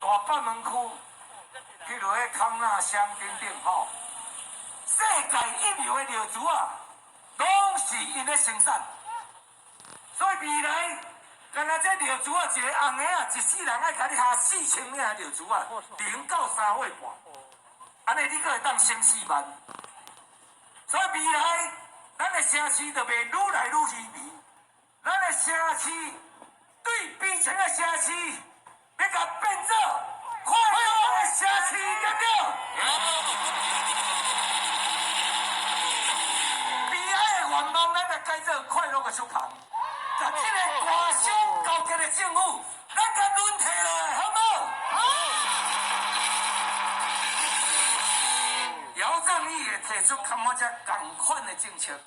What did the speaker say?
大北門區，譬如彼康那鄉等等吼，世界一流的尿珠仔，攏是𪜶咧生產。所以未來，干焦這尿珠仔，一个紅的啊，一世人愛共你下4000領尿珠仔，0到3歲半，按呢你閣會當省4萬。所以未來，咱的城市就袂愈來愈稀微，咱的城市對悲情的城市，欲共變做快樂的城市，對不對？悲哀的願望，咱來改做快樂的出航。共這个官商勾結的政府，咱共輪替落來，好無？好。姚正義會提出較滿遮仝款的政策。